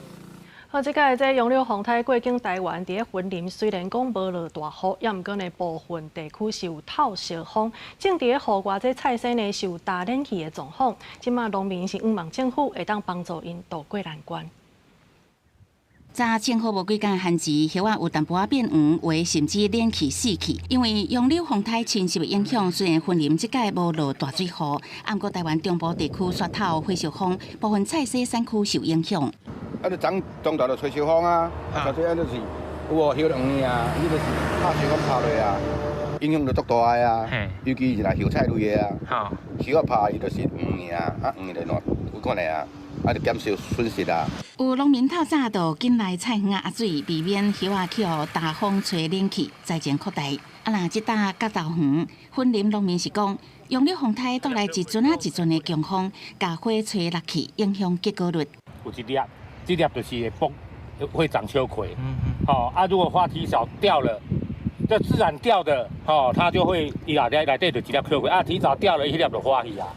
好，這擺這楊柳風颱過境台灣，佇咧雲林雖然講無落大雨，猶毋過呢部分地區是有透燒風，種佇咧戶外這菜蔬呢是有焦冷去的狀況。這馬農民是向望政府會當幫助𪜶渡過難關。昨晴好無幾工旱時，葉仔有淡薄仔變黃，有甚至冷去死去。因為楊柳風颱侵襲的影響，雖然雲林這擺無落大水雨，毋過台灣中部地區煞透火燒風，部分菜蔬產區受影響。啊！你長中晝就吹燒風啊，啊，吹啊就是有無葉黃啊，你就是拍燒風拍落啊，影響就足大的啊。尤其是若葉菜類的啊，葉仔拍伊就是黃的啊，啊黃的就有可能啊，啊就減少損失啊。有農民透早就緊來菜園仔壓水，避免葉仔去予大風吹冷去，災情擴大。啊，若這搭角豆園，雲林農民是講，楊柳風颱帶來一陣仔一陣的強風，共花吹落去，影響結果率。有一粒，這粒就是會崩，會長秋葵。哦，啊，如果花提早掉了，這自然掉的，哦，它就會伊內底內底就一粒秋葵，啊，提早掉了，彼粒就花去啊。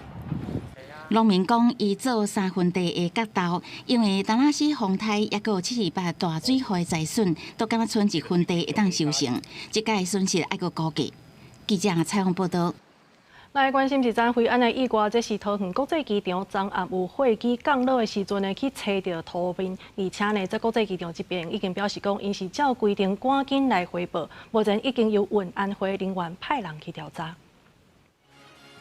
農民講，伊做3分地的角豆，因為達拉斯風颱抑閣有728大水雨的災損，都感覺賰1分地會當收成，這擺損失愛閣估計。記者採訪報導。來關心一則飛安的意外，這是桃園國際機場昨暗有貨機降落的時陣呢，去吹著塗面，而且呢，這國際機場這邊已經表示講，𪜶是照規定趕緊來回報，目前已經由運安會人員派人去調查。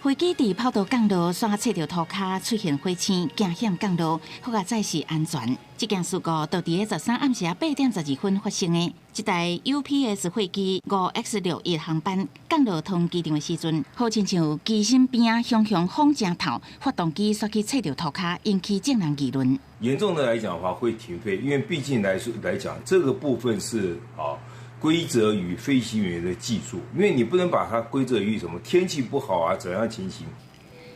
飛機佇跑道降落，煞切著塗跤，出現火星，驚險降落，好佳哉是安全。這件事故就佇咧13暗時8點12分發生的。這台 UPS 貨機5X61航班降落桃園機場的時陣，好親像機身邊仔熊熊風誠透，發動機煞去切著塗跤，引起眾人議論。嚴重的來講的話，會停飛，因為畢竟來說來講，這個部分是啊。歸責於飛行員的技術，因為你不能把它歸責於什麼天氣不好啊，怎樣情形。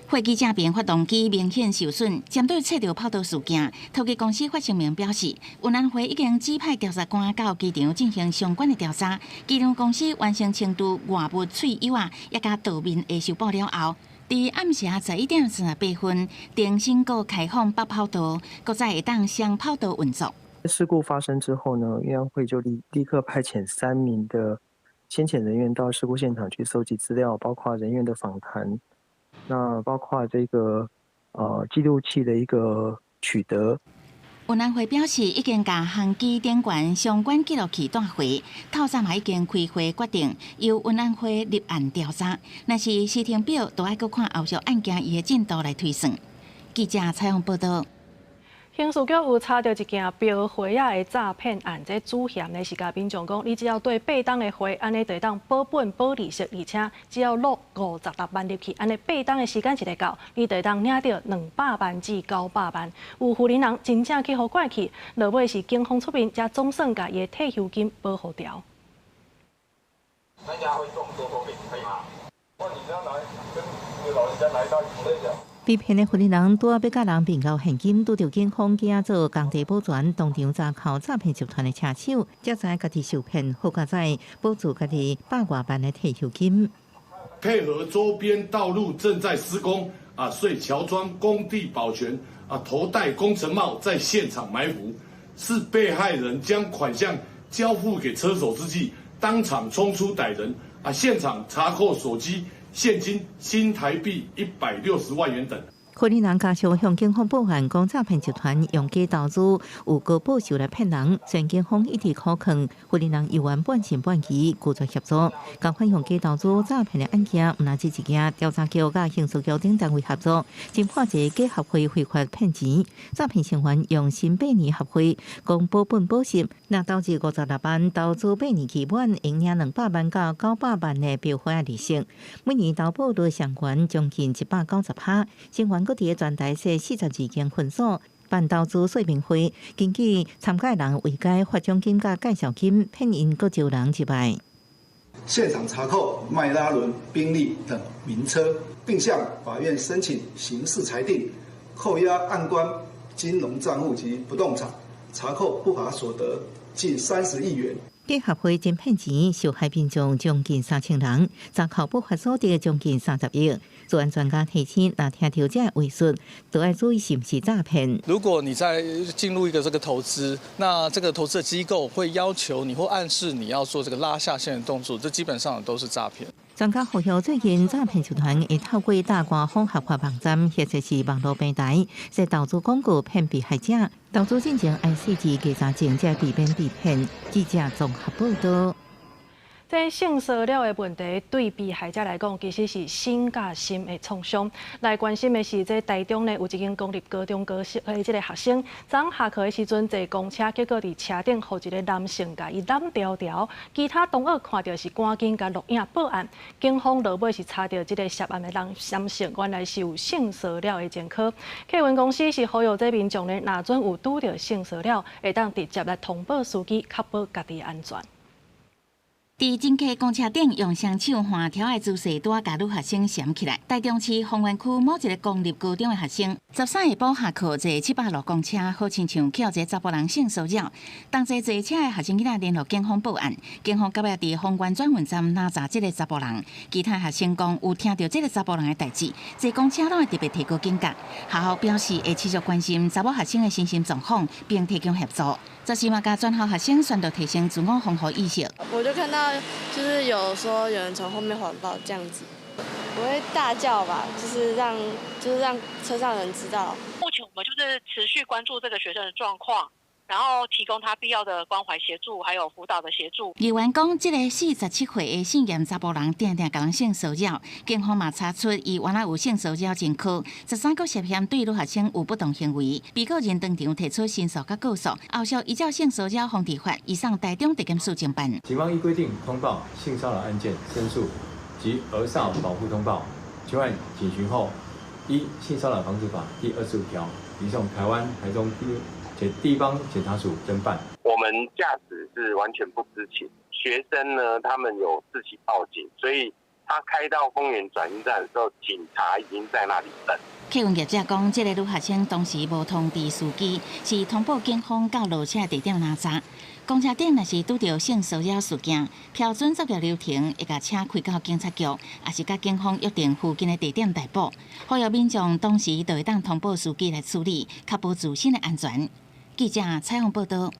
貨機正邊發動機明顯受損，針對切著跑道事件，桃機公司發聲明表示，運安會已經指派調查官到機場進行相關的調查。機場公司完成清除外物碎葉仔，也佮道面的修補了後，佇暗時11點38分，重新閣開放北跑道，閣再會當雙跑道運作。事故發生之後呢，運安會就立刻派遣3名的先遣人員到事故現場去搜集資料，包括人員的訪談，那包括這個記錄器的一個取得。運安會表示，已經共航機頂懸相關記錄器帶回，透早嘛已經開會決定由運安會立案調查。若是時程表，都愛閣看後續案件伊的進度來推算。記者採訪報導。刑事局有查著一件標花仔的詐騙案，這主嫌呢是共民眾講，你只要綴八冬的花，按呢就會當保本保利息，而且只要落56萬入去，按呢八冬的時間一下到，你就會當領著200萬至900萬。有婦人人真正去予拐去，落尾是警方出面，才總算共伊的退休金保護牢。那應該會動作多點，可以嗎？你這樣來跟老人家來到被騙的婦人拄仔欲共人變交現金，拄著警方寄做工地保全，當場查扣詐騙集團的車手，才知家己受騙，好佳哉保住家己百外萬的退休金。配合周邊道路正在施工，啊，遂喬裝工地保全，啊，頭戴工程帽，在現場埋伏，是被害人將款項交付給車手之際，當場衝出逮人，啊，現場查扣手機、現金新台幣160萬元等。云林人家属向警方报案，讲诈骗集团用假投资有高报酬来骗人。虽然警方一直苦劝云林人犹原半信半疑，拒绝协助。共款用假投资诈骗的案件，毋但止一件，调查局佮刑事局等单位合作，侦破一个假协会非法骗钱。诈骗成员用新百年协会讲保本保息，若投资56万，投资八年期满，会领200万到900万的标花利息。每年投报率上悬将近190%。成员阁伫全台设42间分所办投资说明会，根据参加人位阶发奖金佮介绍金，骗𪜶阁招人入来。现场查扣迈拉伦、宾利等名车，并向法院申请刑事裁定，扣押案关金融账户及不动产，查扣不法所得近30亿元。假协会真骗钱，受害民众将近3000人，查扣不法所得将近30亿。资安专家提醒，若听著这话术，都爱注意是毋是诈骗。如果你在进入一个这个投资，那这个投资的机构会要求你或暗示你要做这个拉下线的动作，这基本上都是诈骗。专家呼吁，最近诈骗集团会透过大官方合法网站或者是网路平台，设投资广告骗被害者。投资进前爱细致稽查证，才避免被骗。记者综合报道。这性骚扰的问题对被害者来讲，其实是心佮心的创伤。来关心的是，这台中呢有一间公立高中高生的这个学生，昨下课的时阵坐公车，结果伫车顶予一个男性共伊揽牢牢。其他同学看著是赶紧共录影报案，警方落尾是查著这个涉案的男性，原来是有性骚扰的前科。客运公司是呼吁这民众呢，若准有拄著性骚扰，会当直接来通报司机，确保家己安全。伫乘客公车顶用双手横挑的姿势，拄仔共女学生缠起来。台中市丰原区某一个公立高中的学生，13下晡下课坐700路公车，好亲像去予一个查埔人性骚扰。当时坐车的学生囡仔联络警方报案，警方到尾伫丰原转运站拦查这个查埔人。其他学生讲有听著这个查埔人的代志，坐公车拢会特别提高警觉。学校表示会持续关心查某学生的身心状况，并提供协助。这时嘛，共全校学生宣导提升自我防护意识。我就看到，就是有说有人从后面环抱这样子，我会大叫吧，就是让车上人知道。目前我们就是持续关注这个学生的状况，然后提供他必要的关怀协助，还有辅导的协助。议员讲，这个47岁的姓严查埔人，定定共人性骚扰，警方嘛查出伊原来有性骚扰前科，13个涉嫌对女学生有不当行为，被告人当场提出申诉佮告诉，后续依照性骚扰防治法，移送台中地检署侦办。警方依规定通报性骚扰案件申诉及儿少保护通报，全案警询后，依性骚扰防治法第25条，移送台湾台中地方检察署侦办。我们驾驶是完全不知情，学生呢，他们有自己报警，所以他开到丰原转运站的时候，警察已经在那里等。客运业者讲，这个女学生当时无通知司机，是通报警方到落车地点拦查。公车顶若是拄著性骚扰事件，标准作业流程会共车开到警察局，抑是佮警方约定附近的地点逮捕。呼吁民众当时就会当通报司机来处理，确保自身的安全。记者采访报道。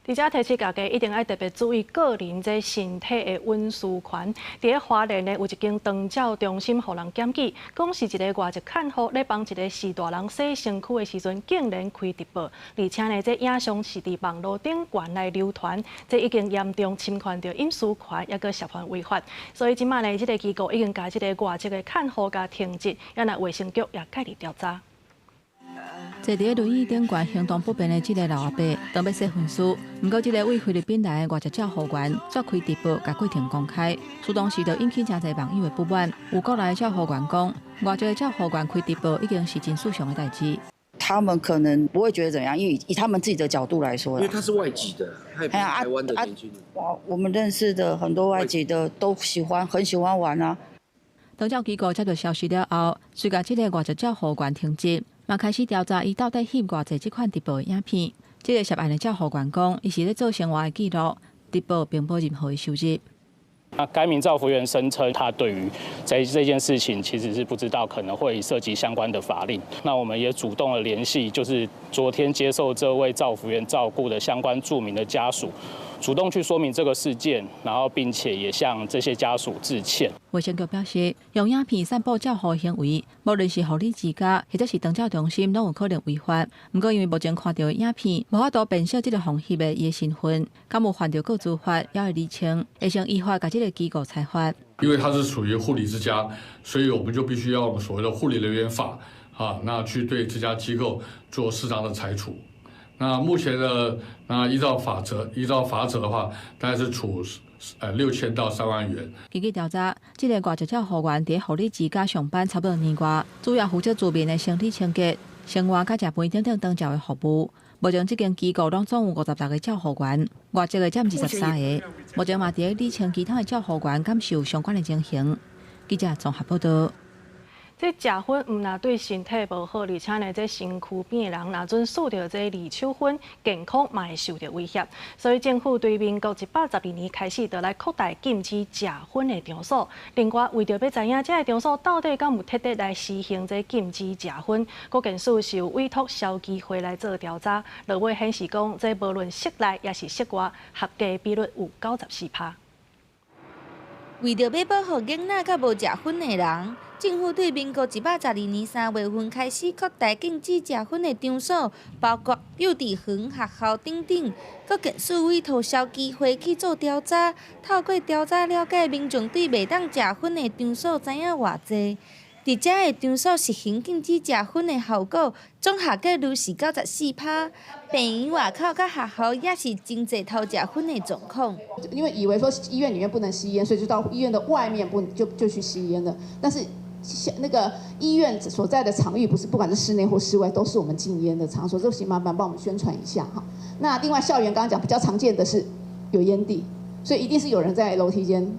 伫遮提醒大家一定爱特别注意个人这身体的隐私权。伫咧花莲呢，有一间长照中心，予人检举，讲是一个外籍看护咧帮一个序大人洗身躯的时阵，竟然开直播，而且呢，这影像是伫网路顶悬来流传，这已经严重侵犯著隐私权，抑阁涉犯违法。所以这摆呢，这个机构已经共这个外籍的看护共停职，也若卫生局也介入调查。坐伫轮椅顶悬行动不便的这个老阿伯，当欲洗身躯，毋过这个位菲律宾来的外籍照护员煞开直播，共过程公开，自当时就引起诚济网友的不满。有国内的照护员讲，外籍的照护员开直播已经是真寻常的代志。他们可能不会觉得怎样，因为以他们自己的角度来说，因为他是外籍的，他也不是台湾的年轻人。我们认识的很多外籍的都喜欢，很喜欢玩啊。长照机构接到消息了后，遂共这个外籍照护员停职。嘛开始调查伊到底翕偌济这款直播的影片。这个涉案的照护员讲，伊是咧做生活的记录，直播并无任何的收入。那该名照服员声称，他对于在这件事情其实是不知道，可能会涉及相关的法令。那我们也主动的联系，就是昨天接受这位照服员照顾的相关住民的家属，主動去說明這個事件，然後並且也向這些家屬致歉。衛生局表示，用影片散布照護行為，無論是護理之家或者是長照中心，攏有可能違法。毋過因為目前看著的影片，無法度辨識這個予翕的伊的身份，敢有犯著個資法，猶會釐清，會先依法共這個機構裁罰。因為它是屬於護理之家，所以我們就必須要用所謂的護理人員法，啊，那去對這家機構做適當的裁處。那目前的那依照法則，依照法則的話，大概是處6000到3萬元。根據調查，這個外籍照護員佇護理之家上班差不多年外，主要負責住民的生理清潔、生活佮食飯等等長照的服務。目前這間機構攏總有56個照護員，外籍的佔23個。目前嘛佇咧釐清其他的照護員敢受相關的情形。記者綜合報道。這食薰毋但對身體無好，而且呢，這身軀邊的人若準欶著這二手薰，健康嘛會受著威脅。所以政府對民國112年開始，就來擴大禁止食薰的場所。另外，為著欲知影這个場所到底敢有徹底來實行這禁止食薰，國健署是有委託消基會來做調查，落尾顯示講，這無論室內抑是室外，合格比率有94%。為著欲保護囡仔佮無食薰的人，政府對民國112年3月份開始擴大禁止食薰的場所，包括幼稚園、學校等等。國健署委託消基會去做調查，透過調查了解民眾對袂當食薰的場所知影偌濟。佇遮个場所實行禁止食薰的效果，總合格率是94%。病院外口佮學校也是真濟偷食薰的狀況。因為以為說醫院裡面不能吸菸，所以就到醫院的外面不就去吸菸了。但是那個醫院所在的場域，不是不管是室內或室外，都是我們禁菸的場所，這請麻煩幫我們宣傳一下哈。那另外校園剛剛講比較常見的是有菸蒂，所以一定是有人在樓梯間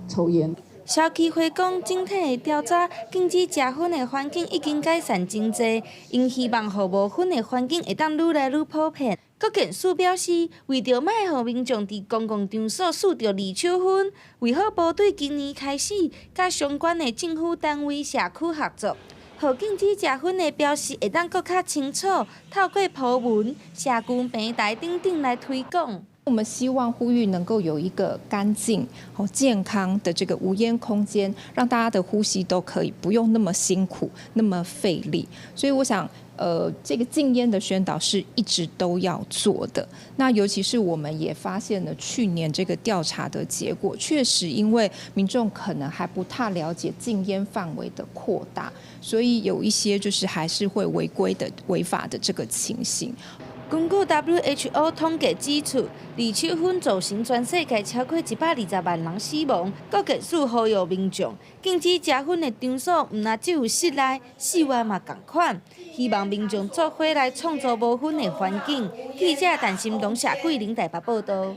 抽菸。消基會講，整體的調查，禁止食薰的環境已經改善真濟，𪜶希望予無薰的環境會當愈來愈普遍。國健署表示，為著莫予民眾佇公共場所欶著二手薰，衛福部對今年開始，佮相關的政府單位、社區合作，予禁止食薰的標示會當閣較清楚，透過鋪文、社區平台等等來推廣。我們希望呼籲能夠有一個乾淨、好健康的這個無煙空間，讓大家的呼吸都可以不用那麼辛苦、那麼費力。所以我想，這個禁煙的宣導是一直都要做的。那尤其是我們也發現了去年這個調查的結果，確實因為民眾可能還不太了解禁煙範圍的擴大，所以有一些就是還是會違規的、違法的這個情形。根據 WHO 統計指出，二手薰造成全世界超過120萬人死亡。國健署呼籲民眾禁止食薰的場所，毋但只有室內，室外嘛仝款。希望民眾做伙來創造無薰的環境。記者陳心龍、謝桂玲台北報導。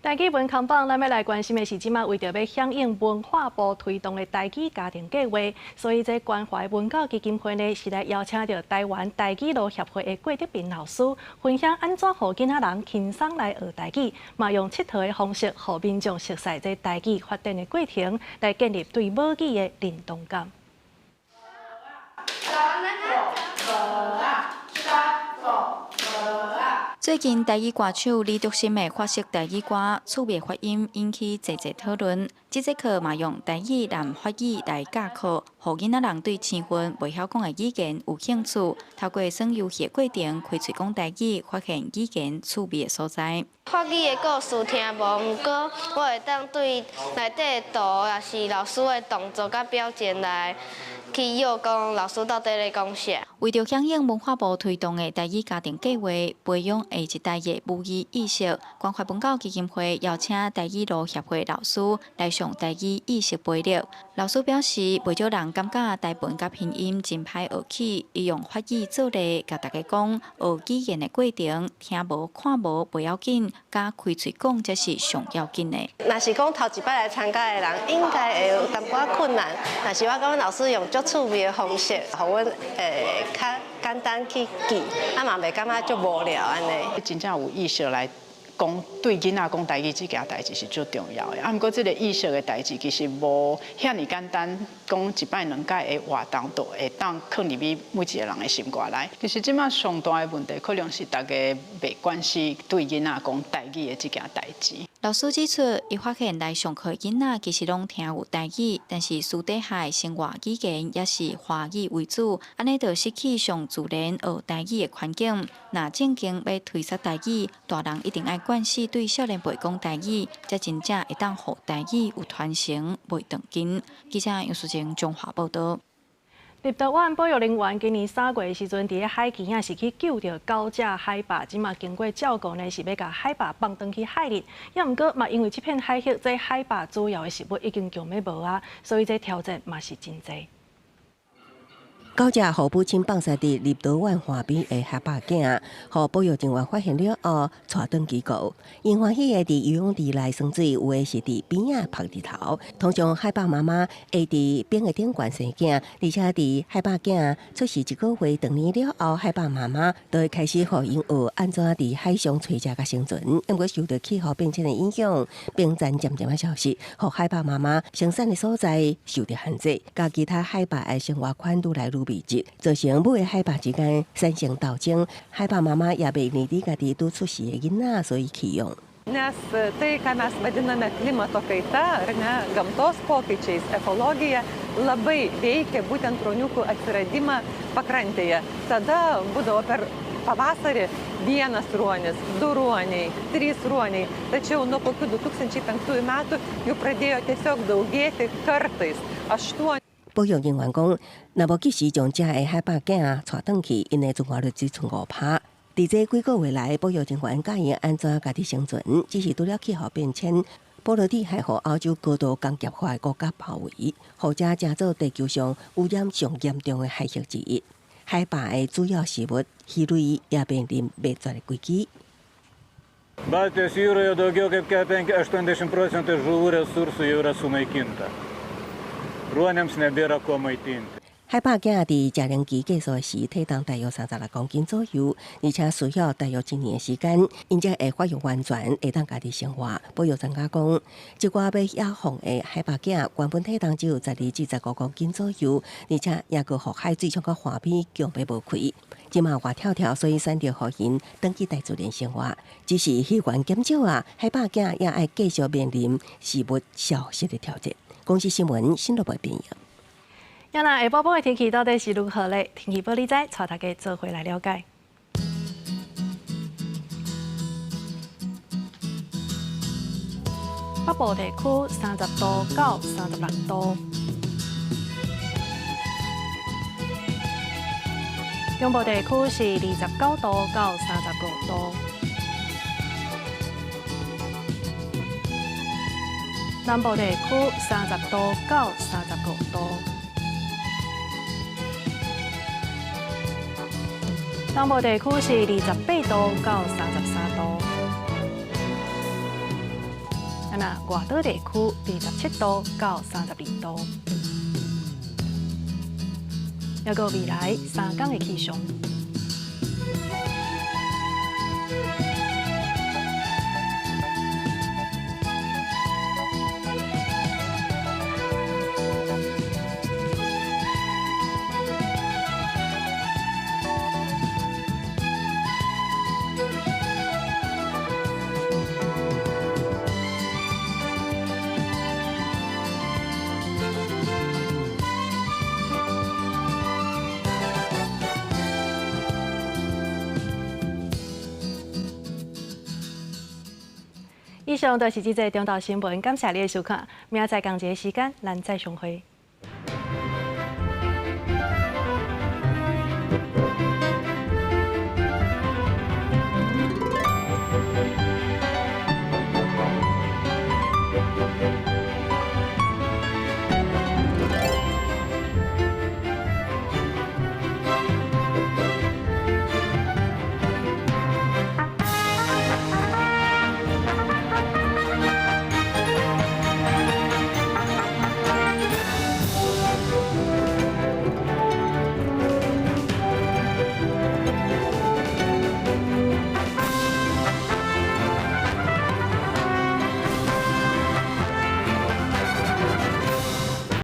台語文康榜，咱欲來關心的是，這馬為著欲響應文化部推動的台語家庭計畫，所以這關懷文教基金會呢，是來邀請著台灣台語路協會的郭德斌老師，分享按怎予囡仔人輕鬆來學台語，嘛用𨑨迌的方式，予民眾熟似這台語發展的過程，來建立對母語的認同感。最近台語歌手李篤心的法式台語歌趣味發音引起濟濟討論。這節課嘛用台語連法語來教課，予囡仔人對生分袂曉講的語言有興趣。透過耍遊戲的過程，開喙講台語，發現語言趣味的所在。法語的故事聽無，毋過我會當對內底的圖，抑是老師的動作佮表情來去臆講老師到底咧講啥。為著響應文化部推動的台語家庭計畫，培養下一代的母語意識，關懷文教基金會邀請台語路協會老師來上台語意識培力。老師表示，袂少人感覺台文佮拼音真歹學起，伊用法語做例，共大家講學語言的過程，聽無看無袂要緊，佮開喙講才是上要緊的。若是講頭一擺來參加的人，應該會有淡薄仔困難。但是我感覺老師用足趣味的方式，予阮會較簡單去記，嘛袂感覺足無聊按呢。真正有意識來讲对囡仔讲台语这件代志是足重要的。啊，毋过这个意识的代志其实无遐尔简单，讲一摆两摆的活动就会当囥入去每一个人的心肝内。其实这马上大的问题，可能是大家袂关心对囡仔讲台语的这件代志。老师指出，伊发现来上课的囡仔其实拢听有台语，但是私底下的生活语言也是华语为主，按呢就失去上自然学台语的环境。若正经欲推捒台语，大人一定爱惯势对少年辈讲台语，才真正会当予台语有传承，袂断根。记者杨淑贞彰化报道。立陶宛保育人员今年3月的时阵，伫咧海墘仔是去救著九只海豹，这马经过照顾呢，是欲共海豹放转去海里。也毋过嘛，因为这片海域这海豹主要的食物已经强欲无啊，所以这挑战嘛是真济。九只予母亲放捒伫立陶宛岸边的海豹囝，予保育人员发现了后，带转机构。𪜶欢喜的伫游泳池内耍水，有的是伫边仔曝日头。通常海豹妈妈会伫冰的顶悬生囝，而且伫海豹囝出世一个月长年了后，海豹妈妈就会开始予𪜶学按怎伫海上揣食佮生存。毋过受到气候变迁的影响，冰层渐渐仔消失，予海豹妈妈生产的所在受到限制，佮其他海豹的生活圈愈来愈密集，造成母的海豹之间产生斗争。海豹妈妈也袂愿意家己拄出世的囡仔，所以弃养。 Nes tai, ką mes vadiname klimato kaita, ar ne, gamtos pokyčiais, ekologija, labai veikia būtent ruoniukų atsiradimą pakrantėje. Tada būdavo per pavasarį vienas ruonis, du ruoniai, trys ruoniai. Tačiau nuo kokių 2005 metų jų pradėjo tiesiog daugėti kartais 8. 保育人员讲，若无及时将遮的海豹囝带转去，𪜶的存活率只賰5%。伫这几个月来，保育人员教𪜶按怎家己生存，只是拄了气候变迁，波罗的海予欧洲高度工业化的国家包围，予遮成做地球上污染上严重的海域之一。海豹的主要食物鱼类也面临灭绝的危机。 Baltijos jūroje daugiau kaip 80% žuvų resursų jau yra sunaikinta. Ruoniams nebėra kuo maitinti. 海豹囝伫食龄期结束时，体重大约36公斤左右，而且需要大约一年的时间，𪜶才会发育完全，会当家己生活。保育专家讲，这寡欲野放的海豹囝，原本体重只有12至15公斤左右，而且也阁予海水冲到岸边，强欲无开。这马活跳跳，所以选择予𪜶转去大自然生活。只是鱼源减少啊，海豹囝也爱继续面临食物消失的挑战。公视新闻新罗编译。呀，那下晡晡的天气到底是如何咧？天气报你知，带大家做伙来了解。北部地区30度到36度，中部地区是29度到35度，南部地区30度到35度。东部地区是28度到33度，啊那外岛地区27度到32度，犹阁未来3天的气象。以上就是这节中昼新闻，感谢你的收看。明仔载仝一个时间，咱再相会。